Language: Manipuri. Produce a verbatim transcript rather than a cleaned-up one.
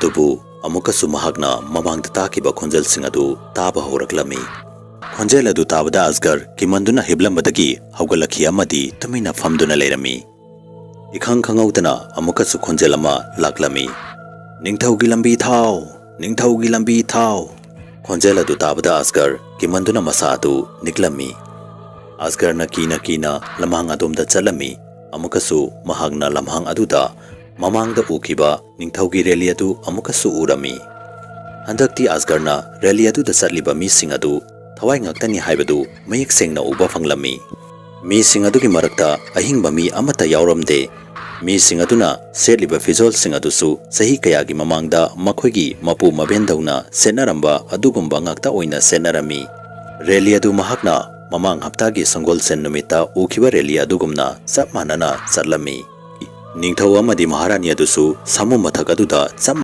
ꯑꯗꯨꯕꯨ ꯑꯃꯨꯛꯀꯁꯨ ꯃꯍꯥꯛꯅ ꯃꯃꯥꯡꯗ ꯇꯥꯈꯤꯕ ꯈꯣꯟꯖꯦꯜꯁꯤꯡ ꯑꯗꯨ ꯇꯥꯕ ꯍꯧꯔꯛꯂꯝꯃꯤ꯫ ꯈꯣꯟꯖꯦꯜ ꯑꯗꯨ ꯇꯥꯕꯗ ꯑꯁꯒꯔ ꯀꯤꯃꯟꯗꯨꯅ ꯍꯤꯞꯂꯝꯕꯗꯒꯤ ꯍꯧꯒꯠꯂꯛꯈꯤ ꯑꯃꯗꯤ ꯇꯨꯃꯤꯟꯅ ꯐꯝꯗꯨꯅ ꯂꯩꯔꯝꯃꯤ꯫ ꯏꯈꯪ ꯈꯪꯍꯧꯗꯅ ꯑꯃꯨꯛꯀꯁꯨ ꯈꯣꯟꯖꯦꯜ ꯑꯃ ꯂꯥꯛꯂꯝꯃꯤ꯫ "ꯅꯤꯡꯊꯧꯒꯤ ꯂꯝꯕꯤ ꯊꯥꯎ! ꯅꯤꯡꯊꯧꯒꯤ ꯂꯝꯕꯤ ꯊꯥꯎ!" ꯈꯣꯟꯖꯦꯜ ꯑꯗꯨ ꯇꯥꯕꯗ ꯑꯁꯒꯔ ꯀꯤꯃꯟꯗꯨꯅ ꯃꯁꯥ ꯑꯗꯨ ꯅꯤꯛꯂꯝꯃꯤ꯫ ꯑꯁꯒꯔꯅ ꯀꯤꯅ ꯀꯤꯅ ꯂꯝꯍꯥꯡ ꯑꯗꯣꯝꯗ ꯆꯠꯂꯝꯃꯤ꯫ ꯑꯃꯨꯛꯀꯁꯨ ꯃꯍꯥꯛꯅ ꯂꯝꯍꯥꯡ ꯑꯗꯨꯗ ꯃꯃꯥꯡꯗ ꯎꯈꯤꯕ ꯅꯤꯡꯊꯧꯒꯤ ꯔꯦꯂꯤ ꯑꯗꯨ ꯑꯃꯨꯛꯀꯁꯨ ꯎꯔꯝꯃꯤ꯫ ꯍꯟꯗꯛꯇꯤ ꯑꯁꯒꯔꯅ ꯔꯦꯂꯤ ꯑꯗꯨꯗ ꯆꯠꯂꯤꯕ ꯃꯤꯁꯤꯡ ꯑꯗꯨ ꯊꯋꯥꯏ ꯉꯥꯛꯇꯅꯤ ꯍꯥꯏꯕꯗꯨ ꯃꯌꯦꯛ ꯁꯦꯡꯅ ꯎꯕ ꯐꯪꯂꯝꯃꯤ꯫ ꯃꯤꯁꯤꯡ ꯑꯗꯨꯒꯤ ꯃꯔꯛꯇ ꯑꯍꯤꯡꯕ ꯃꯤ ꯑꯃꯠꯇ ꯌꯥꯎꯔꯝꯗꯦ꯫ ꯃꯤꯁꯤꯡ ꯑꯗꯨꯅ ꯁꯦꯠꯂꯤꯕ ꯐꯤꯖꯣꯜꯁꯤꯡ ꯑꯗꯨꯁꯨ ꯆꯍꯤ ꯀꯌꯥꯒꯤ ꯃꯃꯥꯡꯗ ꯃꯈꯣꯏꯒꯤ ꯃꯄꯨ ꯃꯕꯦꯟꯗꯧꯅ ꯁꯦꯠꯅꯔꯝꯕ ꯑꯗꯨꯒꯨꯝꯕ ꯉꯥꯛꯇ ꯑꯣꯏꯅ ꯁꯦꯠꯅꯔꯝꯃꯤ꯫ ꯔꯦꯂꯤ ꯑꯗꯨ ꯃꯍꯥꯛꯅ ꯃꯃꯥꯡ ꯍꯞꯇꯥꯒꯤ ꯁꯪꯒꯣꯜꯁꯦꯟ ꯅꯨꯃꯤꯠꯇ ꯎꯈꯤꯕ ꯔꯦꯂꯤ ꯑꯗꯨꯒꯨꯝꯅ ꯆꯞ ꯃꯥꯟꯅꯅ ꯆꯠꯂꯝꯃꯤ꯫ ꯅꯤꯡꯊꯧ ꯑꯃꯗꯤ ꯃꯍꯥꯔꯥꯅꯤ ꯑꯗꯨꯁꯨ ꯁꯥꯃꯨ ꯃꯊꯛ ꯑꯗꯨꯗ ꯆꯞ